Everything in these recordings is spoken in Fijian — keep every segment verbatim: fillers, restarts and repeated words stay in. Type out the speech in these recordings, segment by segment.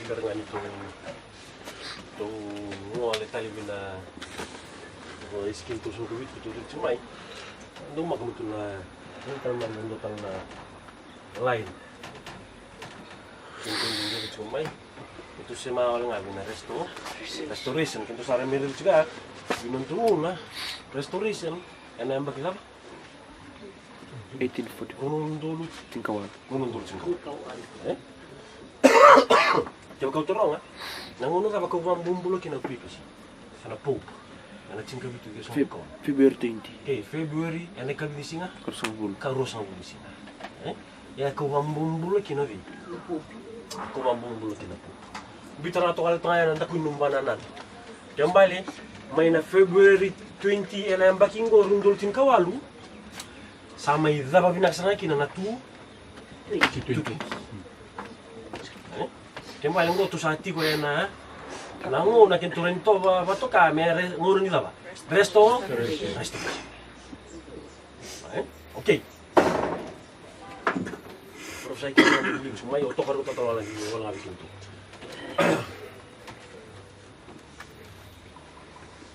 Bera ga ni tou, tou gole tale vei na, o, isi kei tou sogo vitu kei tou raici mai. Dou maka mutu na, na tale mai, dou tale na line. Kei tou dou raici mai. Kei tou sema wale ga vei na resto-, restoration. Kei tou sa rai mai raici ga vei na dou na restoration. Ena yabaki cava? Eighteen forty. Ono dolu. Tinikawalu. Ono dolu tinikawalu. E? Kevaka au taroga, na gauna cava kau vakabobula kina o Pipisi? Sa na Pope. Ena tinikavitu ke so Feb-, kau. February twenty. Ke February, ena ikavica ni siga? Karua sagavulu. Karua sagavulu ni siga. E? Ia kau vakabobula kina o cei? Kau vakabobula kina o Pope. Biuta na toka toka ya na dakui ni nomu vanananu. Kena ibalebale, mai na February twenty ena yabaki qo rua na udolu tinikawalu, sa mai cava vinaka sara ga kina na tu. Tu. E? Kena ibalebale qo tou sa tiko ena, na gauna kena tou rawa ni toka va-, vatoka me re-, gauna ni cava? Resto? Resto. E? Okay. Parofisai kina na vuli, mai o toka rau totolo na ki wala vei kina tu.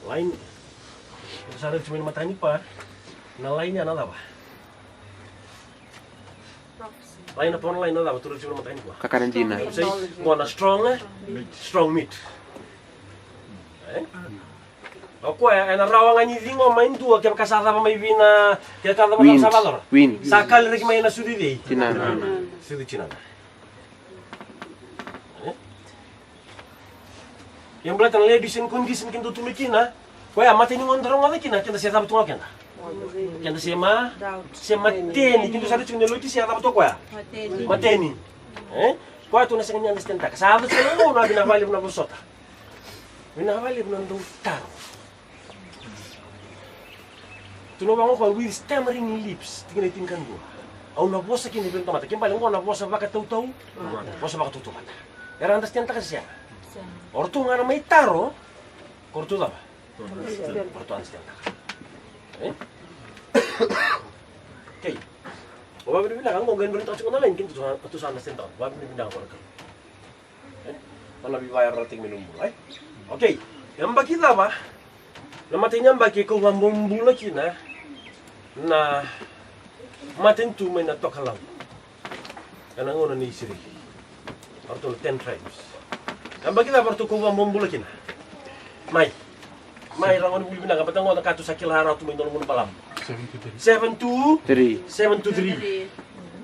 Line. Sa raici mai na matanitu pa. Na line ya na cava? Line upon line na cava? Tou raici mai na matanitu pa. Kakana dina. Sei, qo na strong, e? Strong meat. E? O koya, ena rawa ga ni ciqoma e dua, kevaka sa cava mai vei na, kevaka sa cava, Wind. Sa vacora. Wind. Sa kalereki mai ena sucu i cei? Tinana. Sucu i tinana. E? Ia baleta na ladies and condition keda tu mai kina. Koya, mateni gauna da rogoca kina, keda se cava tu ga o keda. Keda se ma, se mateni, keda sa raici na Laodicea cava tu o koya. Mateni. Mateni. E? Koya tou na sega ni understand-taka. Sa yaco tiko na gauna, vinaka vakalevu na vosota. Vinaka vakalevu na dou taro. Tou na vaqo koya with stammering lips, tikina e tinikadua. Au na vosa kina vei iratou na tamata, kena ibalebale qo na vosa vakatautau, vosa vakatautauvata. Era understand-taka se sega? Sega. O ratou ga na mai taro, ko ratou cava? Ko ratou understand-taka. E? Okay. O vakavinavinaka qo, qai dua na taro tiko na line, kina tou sa, tou sa understand-taka. Vakavinavinaka qo na taro. E? Ena veivakayarayarataki mai na bula, e? Okay. Yabaki cava na imatai ni yabaki kau vakabobula kina na matanitu mai na tokalau? Ena gauna nei Isireli. O ratou na ten tribes. Yabaki cava o ratou kau vakabobula kina? Mai. Mai, rogoca na vuli vinaka, baleta qo na ka tou sa kila rawa tu mai na loma ni balavu. Seven two three. Seven two three. Seven two three.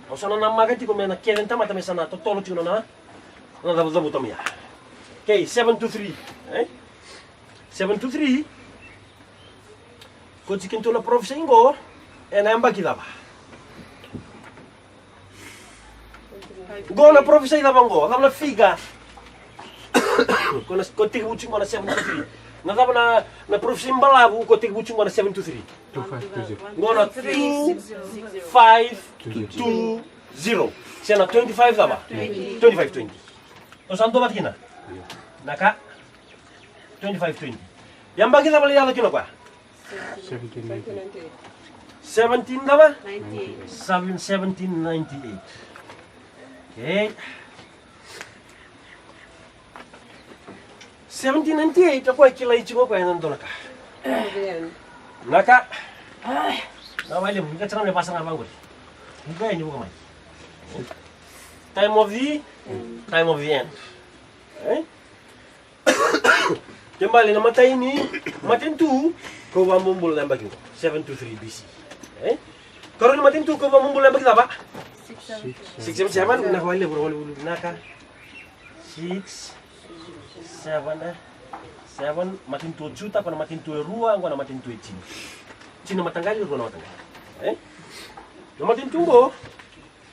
Au sa na namaka tiko me na kece na tamata me sa na totolo tiko na, na cavucavuta mai ya. Okay, seven two three, e? Seven two three. Ko tiko kina tu na parofisai qo, ena yabaki cava? Qo na parofisai cava qo? Cava na figure? Ko na, ko tekivu tiko qo na seven two three. Na cava na, na parofisai balavu ko tekivu tiko qo na seven two three? Two five two zero. Qo na two five two zero. Se na twenty-five cava? Twenty. Twenty-five twenty. O sa dua vata kina? Io. Na ka? Twenty-five twenty. Yabaki cava lai yaco kina o koya? Seventeen ninety-eight. Seventeen cava? Ninety-eight. Seven, seventeen ninety-eight. Okay. Seventeen ninety-eight, o koya kilai tiko o koya ena dua na ka. Na ka. Na wai levu, ni ka tara me vasa na vaqori. Ni ka ni vuka mai. Time of the, time of the end. Eh? Kena ibalebale na imatai ni matanitu kau vakabobula na yabaki qo, seven two three B C. Eh? Karua ni matanitu kau vakabobula na yabaki cava? Six seven seven. Six seven seven, vinaka vakalevu, vinaka. Six seven, eh? Seven, matanitu o Juta, qo na matanitu e rua, qo na matanitu e tini. Tini na mataqali, rua na mataqali. Eh? Na matanitu qo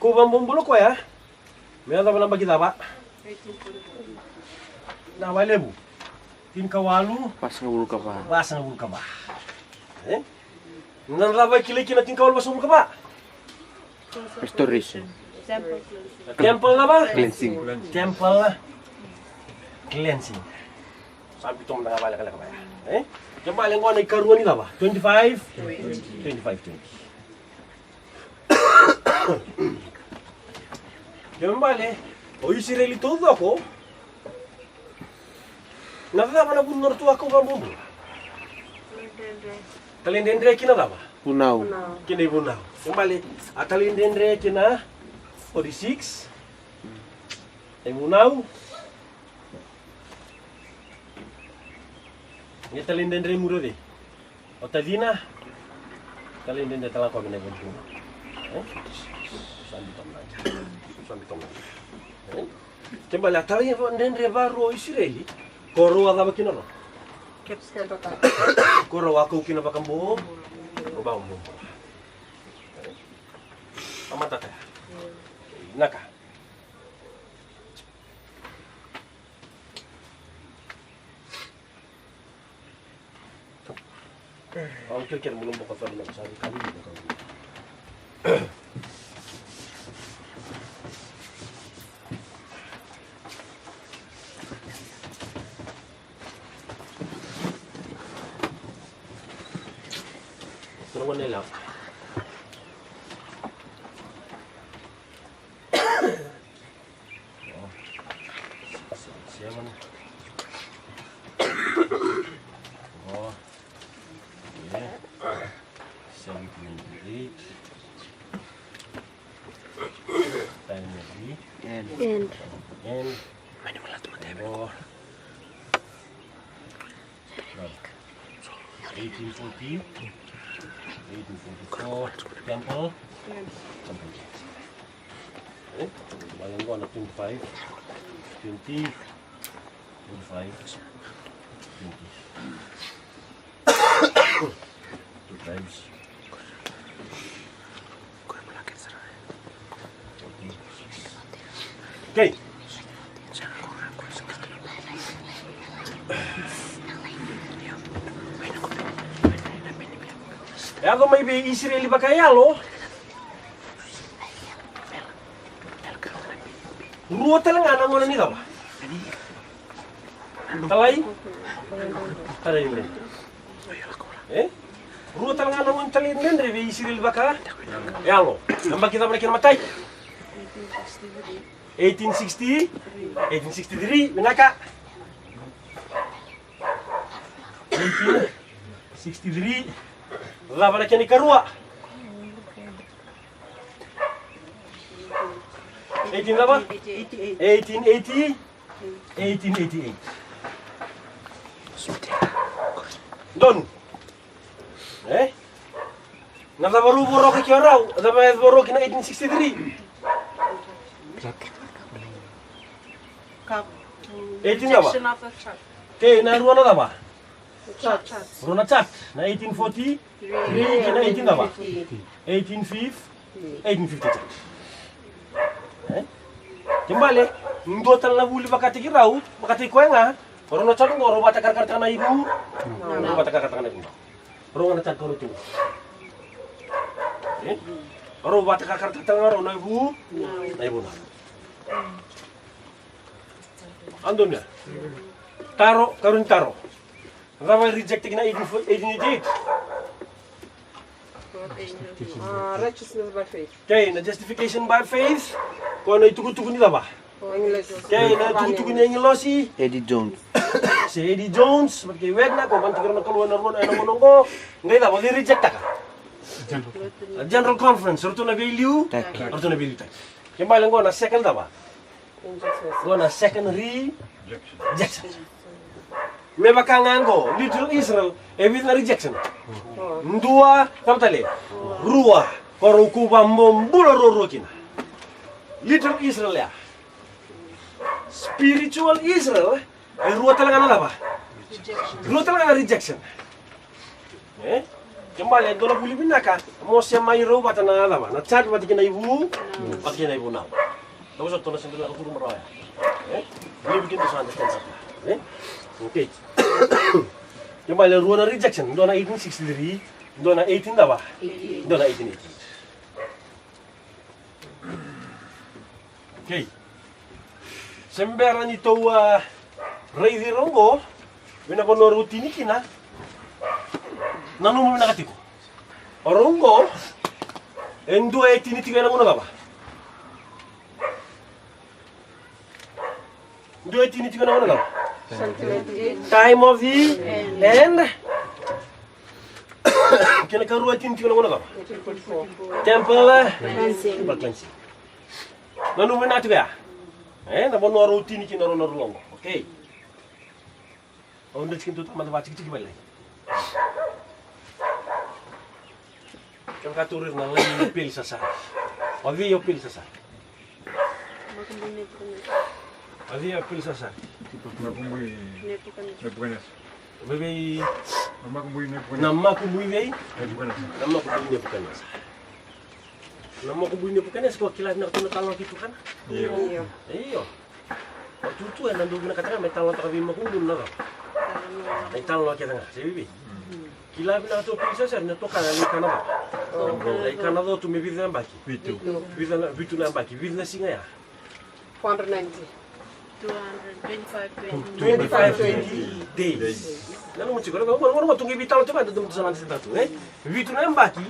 kau vakabobula koya me yacova na yabaki cava? Vinaka vakalevu. Tinikawalu. Vasagavulu ka va. Vasagavulu ka va. Eh? Na cava e kilai kina tinikawalu vasagavulu ka va? Restoration. Temple cava? Cleansing. Temple cleansing. Sa biu toka mada ga vakalekaleka vaya. Eh? Kena ibalebale qo na ikarua ni cava? Twenty-five? Twenty-five twenty. Kena ibalebale o Isireli taucoko Na cava na vuna o ratou a kau vakabobula? Talaidredre kina cava? Vunau. Kina ivunau. Kena ibalebale, a talaidredre kina forty-six. Na ivunau. Qai talaidredre muri o cei? O tacina. Talaidredre tale ga o koya mai na ivunau. E? Sa biu toka mai. Sa biu toka mai. E? Kena ibalebale a talaidredre varua o Isireli. Ko rau a cava kina rau? Ko rau a kau kina vakabo. Ko vakabo. A matata ya. Vinaka. Au kila kena bula boko fadi na kusari kali na kali. Kena wane la. Seven. Oh. Yeah. Seven twenty-eight. Time will be. End. End. End. Oh. Eighteen forty, eighteen forty-four, temple, temple. Eh? Balanga na twenty-five, twenty, twenty-five, twenty. Two times. Okay. Yaco mai vei Isireli vakayalo. Rua tale ga na gauna ni cava? Talai? Talai. E? Rua tale ga na gauna ni talaidredre vei Isireli vakayalo. Na yabaki cava na kena imatai? Eighteen sixty, eighteen sixty-three, vinaka. Eighteen sixty-three, cava na kena ikarua? Eighteen cava? Eighteen eighty. Eighteen eighty-eight. Donu. E? Na cava rau voroka kina rau? Cava e voroka kina eighteen sixty-three? Eighteen cava? Kei na rua na cava? Rua na chart. Na eighteen forty-three kei na eighteen cava? Eighteen fifty. Eighteen fifty chart. E? Kena ibalebale, dua tale na vuli vakataki rau, vakataki koya ga, o rau na chart qo, o rau vakatakarakarataka na ivu. O rau vakatakarakarataka na ivu. O rau ga na chart qo rau tu. E? O rau vakatakarakarataka ga rau na ivu. Na ivu na. Antonia. Taro, karua ni taro. Cava e reject kina eighteen eighty-eight? Ah, righteousness by faith. Kei na justification by faith. Ko na itukutuku ni cava? Kei na itukutuku ni agilosi. Eddie Jones. Se Eddie Jones, vata kei Waggoner, ko vata kei ira na kalou ena rua na gauna oqo. Qai cava, they rejectaka? A general conference, ratou na veiliutaki. Ratou na veiliutaki. Kena ibalebale qo na second cava? Qo na second rejection. Me vaka ga qo, literal Israel, e vica na rejection? Dua, cava tale? Rua. Ko rau kau vakabobula ruarua kina. Literal Israel ya. Spiritual Israel, e rua tale ga na cava? Rua tale ga na rejection. E? Kena ibalebale, dua na vuli vinaka, mo sema mai rau vata na cava? Na chart vata kei na ivu, vata kei na ivunau. Dou sa tona sega na kuru marawa ya. E? Believe you can just understand something. E? Okay. Kena ibalebale, rua na rejection, dua na eighteen sixty-three, dua na eighteen cava? Dua na eighteen eighty. Okay. Se bera ni tou a raici ira oqo, vei na vanua rau tini kina, nanuma vinaka tiko. O rau oqo, e dua e tini tiko ena gauna cava? Dua e tini tiko ena gauna cava? Time of the end. Kena karua e tini tiko na gauna cava? Temple cleansing. Na nomu vinaka tiko ya. E, na vanua rau tini kina rau na rua oqo. Okay. Au dredre kina tou tamata vakatikitiki vale. Kevaka tou raica na laini ni Pelisasari. O cei o Pelisasari? O cei o Pelisasari? Makubui Nepukanesa. Vevei? Na makubui Nepukanesa. Na makubui vei? Nepukanesa. Na makubui Nepukanesa. Na makubui Nepukanesa, ko kila vinaka tu na talanoa keitou kana? Io. Io. O tutu ena dau vinakata ga me talanoataka vei makubuna na cava? Na italanoa kece ga, se vevei? Kila vinaka tu o Pelisasari na tokana na ikana cava? Na ikana cotu me vica na yabaki? Vitu. Vica na, vitu na yabaki, vica na siga ya? Four hundred ninety. Two hundred twenty-five, twenty. Twenty-five, twenty days. Na nomu tiko, na nomu, nomu tu qai veitalanoa tu ga, dodonu tu sa na se tatu, e? Vitu na yabaki,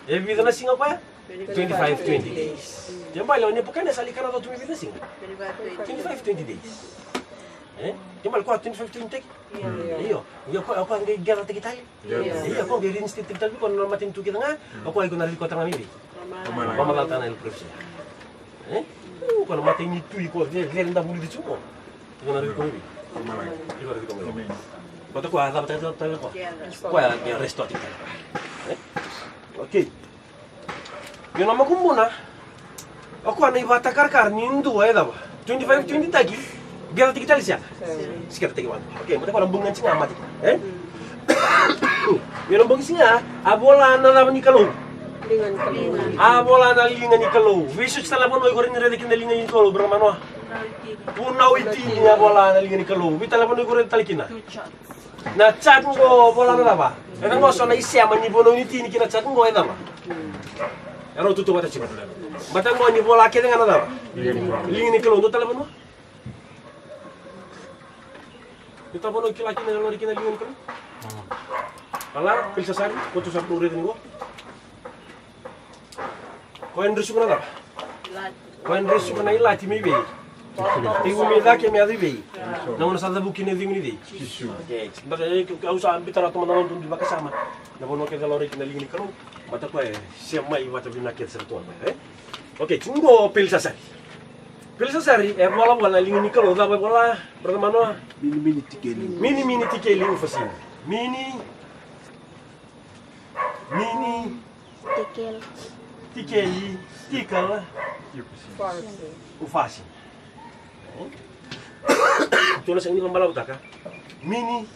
e vica na siga koya? Twenty-five, twenty days. Kena ibalebale o Nepukanesa a lai kana cotu me vica na siga? Twenty-five, twenty days. E? Kena ibalebale koya twenty-five, twenty taki? Io. Io, koya, koya qai qedataki tale. Io, koya qai reinstate taki tale vei koya na matanitu kece ga. O koya iko na raici koya tale ga mai vei? Vakamacalataka na yalo parofisai. E? O koya na matanitu iko cere, cere davulici tiko. Iko na raici koya mai vei? Iko na raici koya mai vei? Koya koya a cava tale, cava tale koya? Koya qai restore taki tale. E? Okay. Io na makubuna, o koya na ivakatakarakara ni dua e cava? Twenty-five, twenty taki, qedataki tale se sega? Sega. Sega, taki vata. Okay, mata koya na bogi ga ni siga a mate kina, e? Io na bogi siga a vola na cava ni Kalou? Liga ni Kalou. A vola na liga ni Kalou. Veisau tale na vanua iko rawa ni raica kina na liga ni Kalou, brother Manoa. Vunau e tini a vola na liga ni Kalou. Vei tale na vanua iko raica tale kina? Na chart qo vola na cava? E cava qo so na isema ni vanua ni tini kina chart qo e cava? E rau tautauvata tiko. Baleta qo ni vola kece ga na cava? Liga ni Kalou, dua tale vanua? Dua tale vanua kila kina, lori kina liga ni Kalou? Ala, Pelisasari, ko tu sa tu raica ni qo. Koya e drisuka na cava? Koya e drisuka na ilati me i vei? Tekivu me i cake me yaco i vei? Na gauna sa cavuki na icegu ni cei? Jisu. Okay. Baleta e, au sa biuta rawa tu mada na noqu dui vakasama. Na vanua kece e laurai kina na liga ni Kalou. Baleta koya e semai vata vinaka kece sara tu ga, e? Okay, tiko qo Pelisasari. Pelisasari e volavola na liga ni Kalou, cava e vola, brother Manoa? Minimini tikeli. Minimini tikeli ufasini. Mini Mini. Tikel. Tikeli. Tikel. Ufasin. Ufasin. Tou na sega ni vabalavutaka. Mini.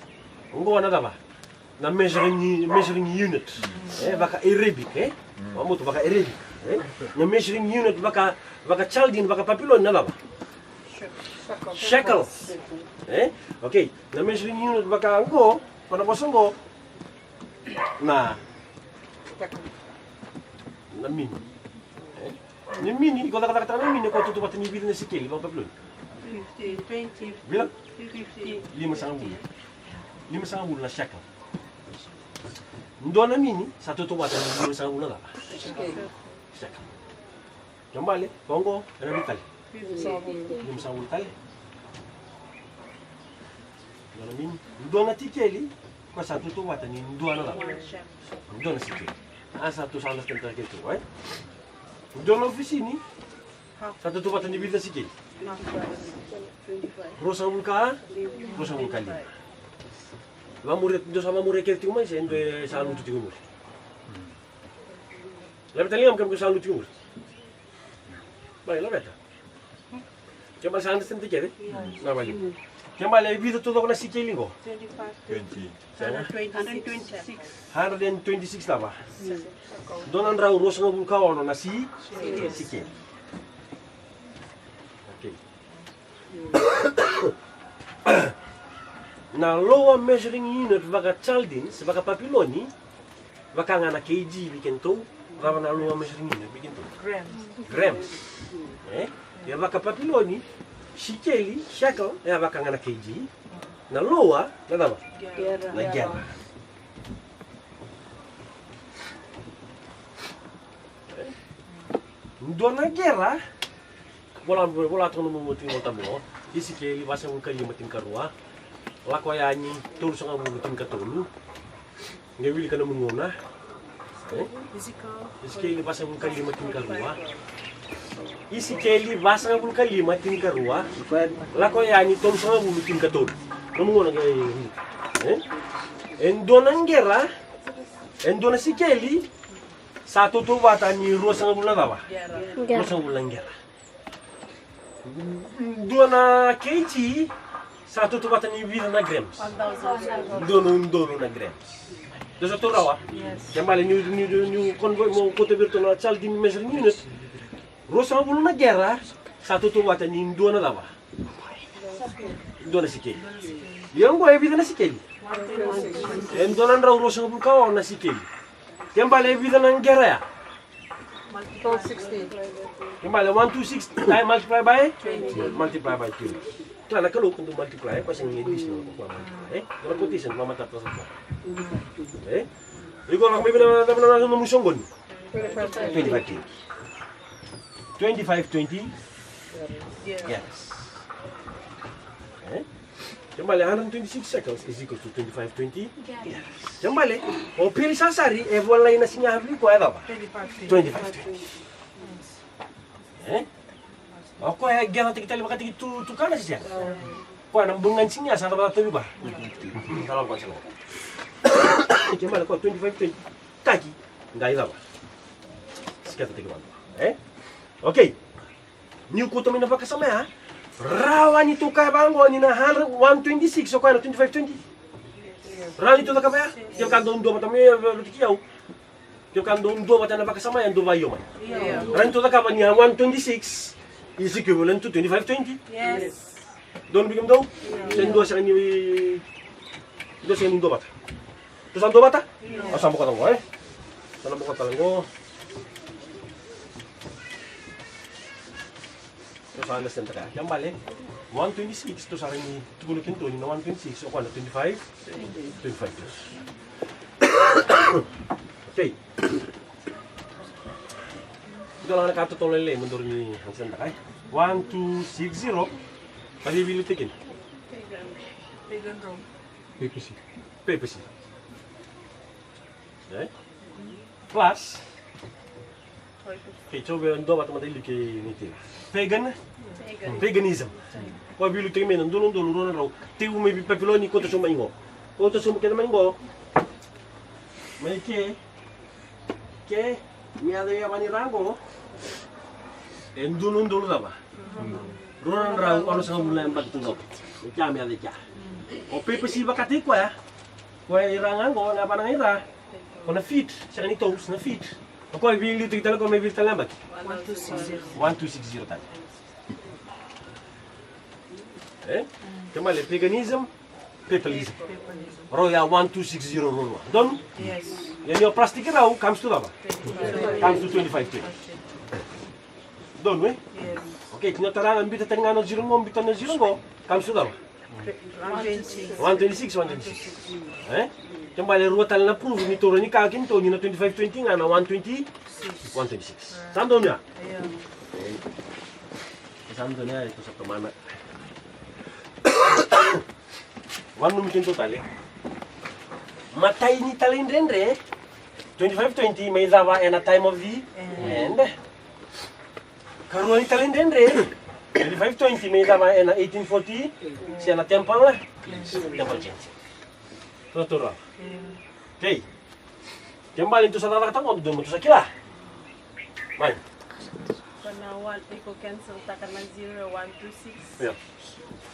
Oqo na cava? Na measuring, measuring unit. E, vaka Arabic, e? Vamotu vaka Arabic, e? Na measuring unit vaka, vaka Chaldean, vaka Papiloni na cava? Shekel. E? Okay. Na measuring unit vaka oqo, ko na vosa oqo. Na, na mini. E? Ni mini, iko cakacakataka na mini, ko tautauvata ni vica na sikeli vaka Papiloni? Fifty, twenty. Vica? Fifty. Limasagavulu. Limasagavulu na shekel. Dua na mini sa tautauvata ni limasagavulu na cava? Shekel. Kena ibalebale, oqo, ena vica tale? Limasagavulu tale. Dua na mini, dua na tikeli, koya sa tautauvata ni dua na cava? Dua na sikeli. A sa tou sa understand tale kece tu, e? Dua na ufasini, sa tautauvata ni vica na sikeli? Ruasagavulu ka, ruasagavulu ka lima. Vamuria, dou sa vamuria kece tiko mai se dou sa lutu tiko i muri? Laveta ligamu kemudou sa lutu tiko i muri. Mai, laveta. Kena ibalebale sa understand kece? Na vale. Kena ibalebale e vica taucoko na sikeli qo? Twenty. Hundred twenty-six. Hundred and twenty-six na cava? Dua na drau ruasagavulu ka ono na si-, sikeli. Okay. Na lower measuring unit vaka Chaldean se vaka Papiloni, vaka ga na K G vei kedatou, cava na lower measuring unit vei kedatou? Grams. Grams. E? Ia vaka Papiloni, sikeli, shekel, e vaka ga na K G, na lower, na cava? Gera. Na gera. Dua na gera, vola, vola toka na nomu tiki ni Volatabu qo. Isikeli, vasagavulu ka lima, tinikarua. Lako Yani tolusagavulu tinikatolu. Qai wilika na nomu gauna. E? Isikeli. Isikeli vasagavulu ka lima tinikarua. Isikeli vasagavulu ka lima tinikarua. Lako Yani tolusagavulu tinikatolu. Nomu gauna qai. E? E dua na qera. E dua na sikeli. Sa tautauvata ni ruasagavulu na cava? Qera. Ruasagavulu na qera. Dua na kg sa tautauvata ni vica na grams? Dua na udolu na grams. Dou sa taura rawa? Kena ibalebale niu, niu, niu convert mo kauta vei iratou na child measuring unit. Ruasagavulu na qera sa tautauvata ni dua na cava? Dua na sikeli. Ia oqo e vica na sikeli? E dua na drau ruasagavulu ka ono na sikeli. Kena ibalebale e vica na qera ya? Twelve sixty. Kena ibalebale one two six, multiply by? Twenty. Multiply by twenty. Kila na Kalou, ko dou multiply, ko sega ni additional, ko multiply, e? Ko na quotation, ko matata sa. E? Iko na mai vina na, na, na, na, nomu soqoni? Twenty-five twenty. Twenty-five twenty. Yes. E? Kena ibalebale hundred twenty-six shekels is equal to twenty-five twenty. Kena ibalebale o Pelisasari e volai na siga vei koya e cava? Twenty-five twenty. E? O koya e qerataki tale vakataki tu, tukana se sega? Koya na bogi ni siga sa cava, tauvi va? Sa lako koya sa lako. Kena ibalebale koya twenty-five twenty. Taki, qai cava? Sketataki vadua. E? Okay. Niu kauta mai na vakasama ya, rawa ni tou kaya vaqo ni na hundred, one twenty-six, o koya na twenty-five twenty. Rawa ni tou cakava ya? Kevaka dou duavata mai, e, e, e, vata kei au. Kevaka dou duavata na vakasama ya, dou vakaio mai. Io. Rawa ni tou cakava ni a one twenty-six is equivalent to twenty-five twenty. Yes. Donu vei kemudou? Io. Se dua sega ni, dua sega ni duavata. Tou sa duavata? Io. Au sa bokoca qo, e? Sa na bokoca tale qo. Tou sa understand taka. Kena ibalebale one twenty-six, tou sa rawa ni tukuna kina tou ni na one twenty-six, o koya na twenty-five, twenty-five. Okay. Dua na ka totolo lailai mo dou rawa ni understand taka, e? One two six zero. Ka vei, veiliutaki kina? Pagan Rome. Papacy. Papacy. E? Plus. Okay, so vei dua vata mada i liu kei Native. Pagan? Pagan. Paganism. Koya veiliutaki mai na udolu, udolu, rua na drau. Tekivu mai vei Papiloni, kauta sobu mai qo. Kauta sobu kece mai qo. Mai ke. Ke. Me yaco i yavani ra qo. E dua na udolu cava? Rua na drau onosagavulu na yabaki tu qo. E kea me yaco i kea. O Papacy vakataki koya. Koya i ra ga qo, na yavana ga i ra. Ko na feet, sega ni toes, na feet. O koya veiliutaki tale koya mai vei ira tale na yabaki? One two six zero. One two six zero tale. E? Kena ibalebale paganism, papalism. Papalism. Rau ya one two six zero rau rua. Donu? Yes. Ia ni o plus-taki rau, comes to cava? Twenty-five. Comes to twenty-five twenty. Donu, e? Yes. Okay, ni o tara ga, biuta tani ga na zero qo, biuta na zero qo, comes to cava? One twenty. One twenty-six, one twenty-six. E? Kena ibalebale rua tale na proof ni tou rawa ni kaya kina tou ni na twenty-five twenty ga na one twenty, one twenty-six. Sa donu ya? Io. E sa donu ya, e tou sa tomana. Vanumi kina tou tale. Matai ni talaidredre, twenty-five twenty, mai cava ena time of the end. Karua ni talaidredre, twenty-five twenty, mai cava ena eighteen forty, se na temple, temple change. Tou, tou rawa. Okay. Kena ibalebale ni tou sa cakacakataka qo, dodonu mo tou sa kila. Mai. Ko na one, iko cancel taka na zero, one two six. Io.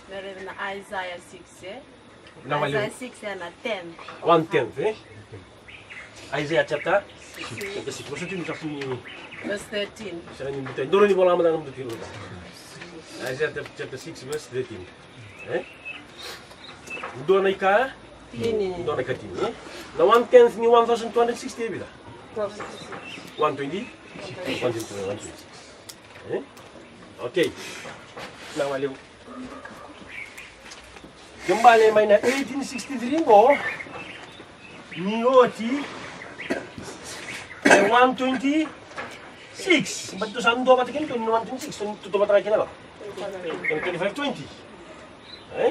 Me raica na Isaiah six, e? Na vale. Isaiah six ena ten. One tenth, e? Isaiah chapter six. Chapter six. Verse thirteen. Verse thirteen. Sa ni buta. Dou ni vola mada na buta. Isaiah chapter, chapter six, verse thirteen. E? Dua na ika? Tini. Dua na ika tini, e? Na one tenth ni one thousand two hundred sixty e vica? One twenty? One twenty, one twenty-six. E? Okay. Na vale. Kena ibalebale mai na eighteen sixty-three qo, ni oti e one twenty-six. But tou sa dua vata kina tou ni one twenty-six, tou, tou vata kina qo. Kena twenty-five twenty. E?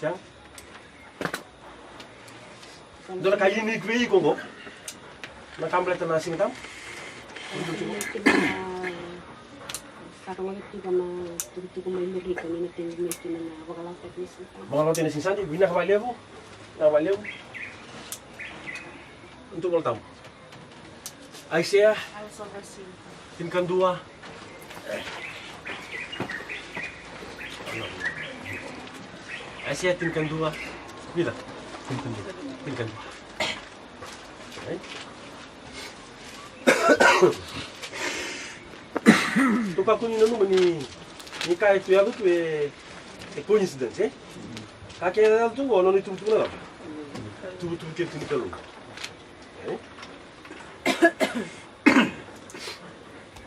Sega. Dua na ka unique vei iko qo. Na ka baleta na Siga Tabu. Rogoca tiko na tukutuku mai Merika ni na tekivu mai kina na vakalautaki ni siga. Vakalautaki ni siga, vinaka vakalevu. Vinaka vakalevu. Ni tu Vola Tabu. Aisea. Tinikadua. Aisea tinikadua. Vica? Tinikadua. Tinikadua. Right? Toka kuni nanuma ni, ni ka e tu yaco tu e, e coincidence, e? Ka ke yaco tu qo, nona itukutuku na cava? Tukutuku kece ni Kalou. E?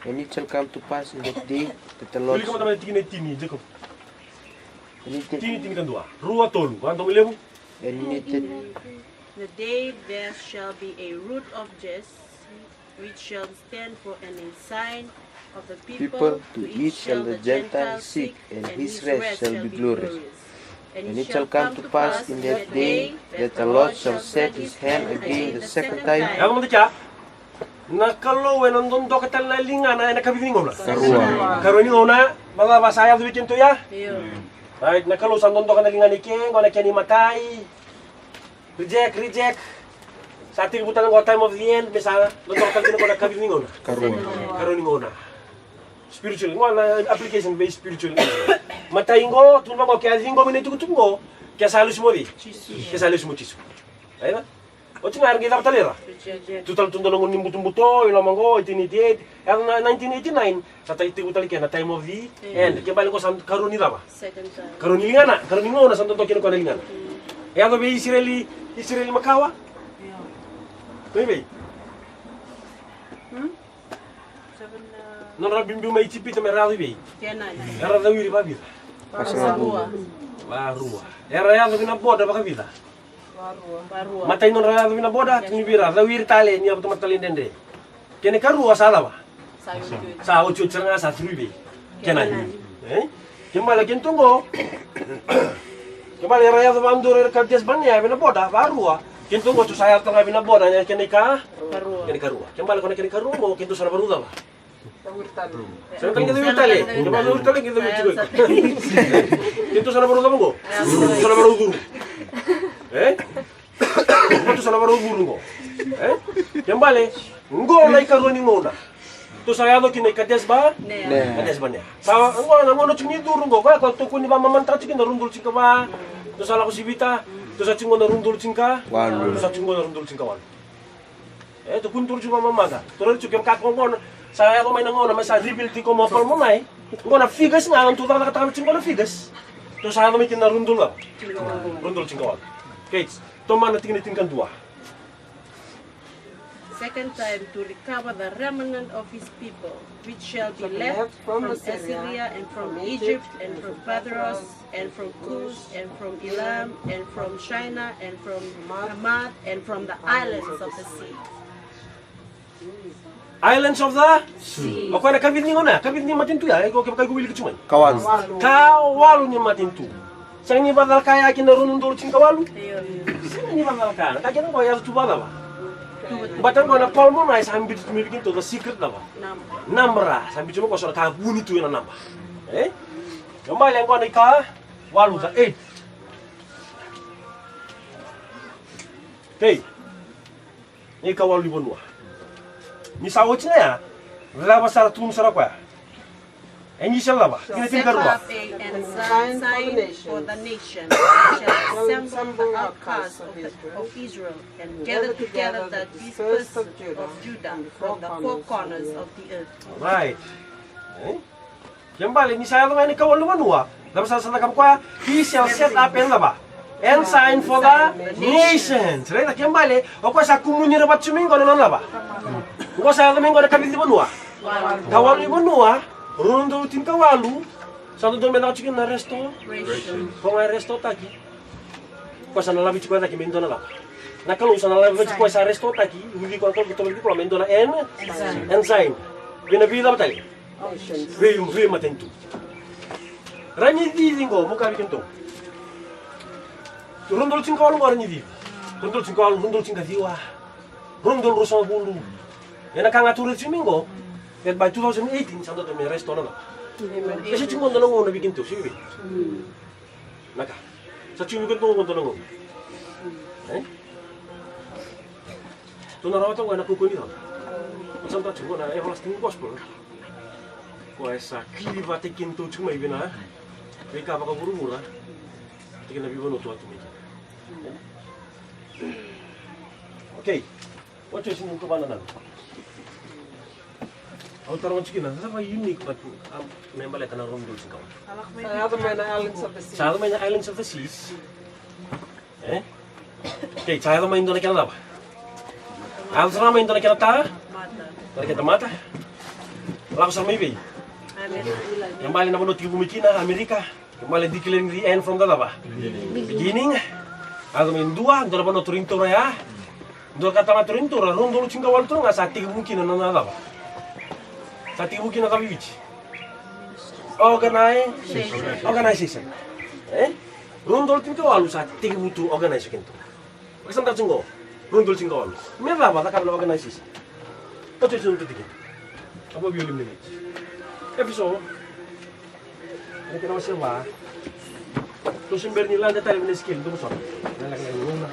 And it shall come to pass in that day that the Lord Wilika mada mai tikina e tini, Jacob. And it Tini, tinikadua. Rua, tolu. Vakadomoilevu. And it The day there shall be a root of Jesse, which shall stand for an ensign of the people, to it shall the Gentiles seek, and his rest shall be glorious. And it shall come to pass in that day that the Lord shall set his hand again the second time. Yaco mada kea. Na Kalou ena dodoka tale na ligana ena kavica ni gauna? Karua. Karua ni gauna, vacava sa yaco vei kedatou ya? Io. Right, na Kalou sa dodoka na ligana i ke, qo na kena imatai. Reject, reject. Sa tekivu tale qo time of the end, me sa dodoka tale kina qo na kavica ni gauna? Karua. Karua ni gauna. Spiritual, qo na application vei spiritual. Matai qo, tukuna qo, ke a ciqomi na itukutuku qo, ke sa lesu mo cei? Ke sa lesu mo Jisu. Aina? Oti ga era qai cava tale ra? Tu tale tu dua na gauna ni butobuto i loma qo, eighteen eighty-eight. Era na nineteen eighty-nine, sa tekivu tale kina na time of the end. Ke bale qo sa karua ni cava? Karua ni ligana, karua ni gauna sa dodoka kina qo na ligana. E yaco vei Isireli, Isireli makawa? Vei vei? Nodra biubiu mai Ijipita me ra yaco i vei? Era cawiri vakavica? Varua. Varua. Era yaco vei na boda vakavica? Varua. Matai nodra yaco vei na boda, tukuni vei ira, cawiri tale ni yaco tamata tale dredre. Kena ikarua sa cava? Sa otioti sara ga, sa three vei? Kenani. E? Ke bale kedatou qo. Ke bale era yaco vakadua ira Kadesi Banea vei na boda, varua. Kedatou qo tou sa yaco tale ga vei na boda, kena ika? Kena ikarua. Ke bale qo na kena ikarua qo, kedatou sa na vakarau cava? Sa na tale keda vei tale. Keda vei tale, keda vei tale. Keda sa na varau cava qo? Sa na varau curu. E? Keda sa na varau curu qo. E? Ke bale, qo na ikarua ni gauna. Tou sa yaco kina i Kadesi Ba? Kadesi Banea. Sa qo na gauna tiko ni curu qo, koya ko tukuni vakamamada tiko kina rua na udolu tinikava. Tou sa lako sivita. Tou sa tiko qo na rua na udolu tinikawalu. Tou sa tiko qo na rua na udolu tinikawalu. E, tukuni turu tiko vakamamada. Turu tiko kemuni kakua qo na sa yaco mai na gauna me sa rebuild tiko mai o Paul Moroni. Qo na figures ga, na tou cakacakataka tiko qo na figures. Tou sa yaco mai kina na rua na udolu cava? Rua na udolu tinikawalu. Okay, tomana tikina tinikadua. Second time to recover the remnant of his people, which shall be left from Assyria and from Egypt and from Pathros and from Cush and from Elam and from Shinar and from Hamath and from the islands of the sea. Islands of the sea. O koya na kavica ni gauna, kavica ni matanitu ya, e, ko kevaka iko wilika tu mai. Kawalu. Kawalu ni matanitu. Sega ni vakacalaka ya kina rua na udolu tinikawalu. Sega ni vakacalaka. Na ka kena qo e yaco tu vakacava? But qo na Paul Moroni sa biuta tu mai vei kedatou the secret number. Number, sa biuta tu mai qo so na ka vuni tu ena naba. E? Ke bale qo na ikawalu, the eight. Okay. Ni kawalu ni vanua. Ni sa oti na ya, cava sara tukuna sara koya? E ni sa cava? Set up an ensign for the nation, shall assemble the outcasts of the, of Israel, and gather together the dispersed of Judah from the four corners of the earth. Right. E? Ke bale ni sa yaco ga ni kawalu ni vanua, cava sa sa cakava koya? He shall set up an cava? Ensign for the nations. Right? Ke bale, o koya sa kumuni ira vata tu mai qo na nona cava? Qo sa yaco mai qo na kavica ni vanua? Kawalu ni vanua, rua na udolu tinikawalu, sa dodonu me caka tiko na restoration. Ko ga e restoretaki. Koya sa na laveti koya cake me dua na cava? Na Kalou sa na laveti koya sa restoretaki, uci koya na Kalou, me dua na en, ensign. Vei na vei cava tale? Vei, vei matanitu. Ra ni cici qo, mo kaya vei kedatou. Rua na udolu tinikawalu qo ra ni cici. Rua na udolu tinikawalu, rua na udolu tinikaciwa. Rua na udolu ruasagavulu. Ena ka ga tu raici mai qo. That by two thousand eighteen, sa dodonu me restore na cava? E sa tiko qo dua na gauna vei kedatou, se vei? Na ka. Sa tiko vei kedatou qo dua na gauna. E? Tou na rawata qo ena kaukauwa ni cava? Sa dua tiko qo na everlasting gospel. Koya e sa kili vata kei kedatou tiko mai vei na veika vakavuravura. Tiko na veivanua tou a tu mai kina. Okay. Oti, oti, ni tou vakanananu. Au taroga tiko kina, na cava e unique, but, um, me baleta na rua na udolu tinikawalu. Sa yaco mai na Islands of the Seas. Sa yaco mai na Islands of the Seas. E? Okay, sa yaco mai dua na kena cava? Yaco sara mai dua na kena ta? Dua na kena tamata. Lako sara mai vei? Amerika. E bale na vanua tiko mai kina, Amerika. Kena ibalebale declaring the end from the cava? Beginning. Yaco mai dua, dua na vanua turaga ni taura ya. Dua na ka tama turaga ni taura, rua na udolu tinikawalu turaga sa tekivu kina na, na cava? Sa tekivu kina na cava i Viti? Organi-, organization. E? Rua na udolu tinikawalu sa tekivu tu organize kina tu. Ka sa dua tiko qo, rua na udolu tinikawalu. Me cava cakava na organization? Ka tou sa na tiko kina. Ka vavia lima na miniti. Efeso. Ena kena wase va. Tou se bera ni lade tale mai na Isikeli, dou vosota. Na lako na gauna.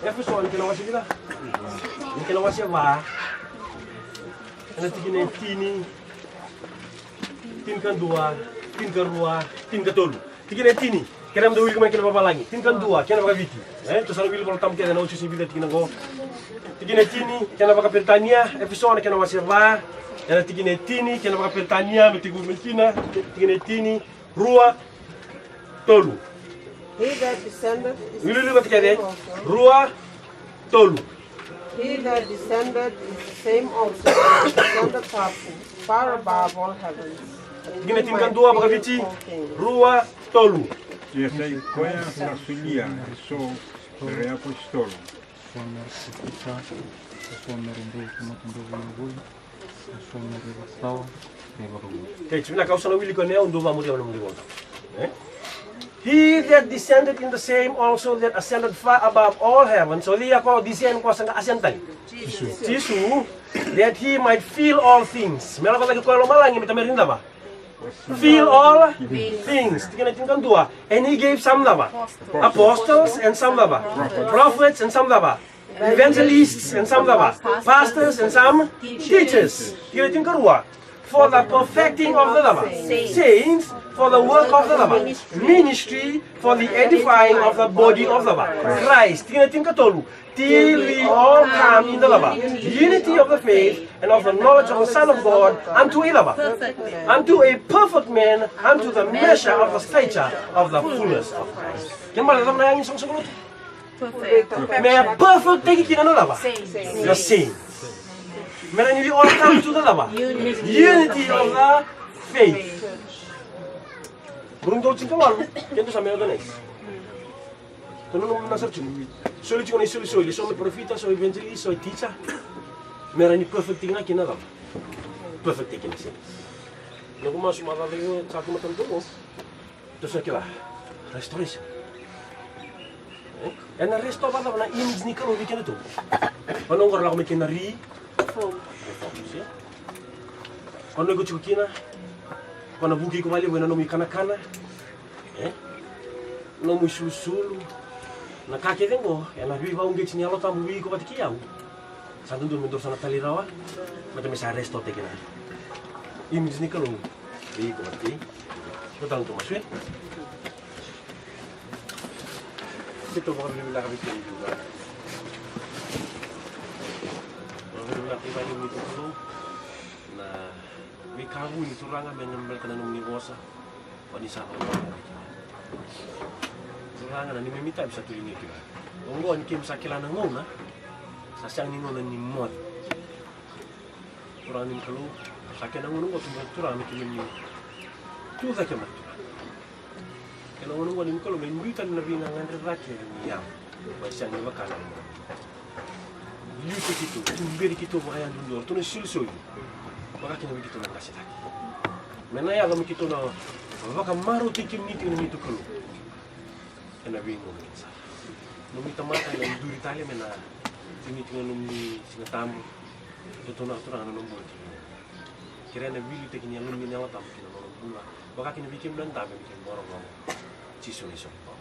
Efeso, ena kena wase vica? Ena kena wase va. Ena tikina e tini, tinikadua, tinikarua, tinikatolu. Tikina e tini. Kena mada wilika mai kena vavalagi. Tinikadua, kena vakaviti. E, tou sa na wili Vola Tabu kece ena oti se vica tikina qo. Tikina e tini, kena vakaperitania, Efeso na kena wase va. Ena tikina e tini, kena vakaperitania, me tekivu mai kina, tikina e tini, rua, tolu. He that descended is Wili, wili vata kece. Rua, tolu. He that descended is the same also that ascended up far above all heavens, that he Tikina might tinikadua, fill vakaviti, all things. Rua, tolu. Ia sa i koya na solia eso era iapositolo. Okay, tiko vinaka, au sa na wili koya na yau, dou vakamuria na nomudou iVola Tabu. E? He that descended in the same also that ascended far above all heaven. So, ia ko descend ko sa qai ascend tale? Jisu. Jisu, that he might fill all things. Me lako cake ko e lomalagi me tameri ni cava? Fill all things. Tikina tinikadua. And he gave some cava? Apostles, and some cava? Prophets, and some cava? Evangelists, and some cava? Pastors, and some teachers. Tikina tinikarua. For the perfecting of the cava? Saints, for the work of the cava? Ministry, for the edifying of the body of the cava? Christ. Tikina tinikatolu. Till we all come in the cava? Unity of the faith and of the knowledge of the Son of God, unto a cava? Unto a perfect man, unto the measure of the stature of the fullness of Christ. Kena ibalebale cava na yaga ni soqosoqo lotu? Perfect. Me perfect-taki kina na cava? Saints. Na saints. Me rawa ni we all come to the cava? Unity. Unity of the faith. Rua na udolu tinikawalu, keda sa mai organize. Tou nanuma na sara tiko. Soli tiko na isolisoli, so na parofita, so evangelist, so teacher. Me rawa ni perfect-taki kina na cava? Perfect-taki kina saints. Noqu masu matata, sa tu matata tu. Tou sa kila restoration. E? Ena restore vakacava na image ni Kalou vei kedatou? Vanua oqo ra lako mai kina na reform. Reform, se? Vanua iko tiko kina. Ko na vuki iko vakalevu ena nomu ikanakana. E? Nomu isulusulu. Na ka kece oqo ena veivakauqeti ni Yalo Tabu vei iko vata kei au. Sa dodonu me dou sa na talei rawa. Baleta me sa restore-taki na image ni Kalou vei iko vata kei. Tou tanu tou masu, e? Keitou vakavinavinaka vei kemuni Turaga. Vakavinavinaka vei kemuni Turaga. Na veika vuni Turaga me baleta na nomuni vosa. O ni sa vakavinavinaka vei kemuni. Turaga, na neimami itavi sa tu vei kemuni Turaga. Oqo ni keimami sa kila na gauna, sa sega ni gauna ni moce. Turaga ni Kalou, sa kena gauna oqo Turaga me keimami tu cake mai Turaga. Kena gauna oqo ni Kalou me dui tani na veigagadre cake ni yago. Mai sega ni vaka na gauna. Liutaki keitou, tuberi keitou vakayadudua, ratou na isolisoli. Vaka kina vei keitou na qase cake. Me na yaco me keitou na vakamarautaki kemuni tiko na neitou Kalou. Ena veigauna kece sara. Nomuni tamata ena duri tale me na tini tiko na nomuni Siga Tabu. Keitou na Turaga na nomuni bula tiko. Kerea na veiliutaki ni Yalomuni na Yalo Tabu ki na Vakakina vei kemuni na dabe me kemuni vakarorogo. Jisu na isogo.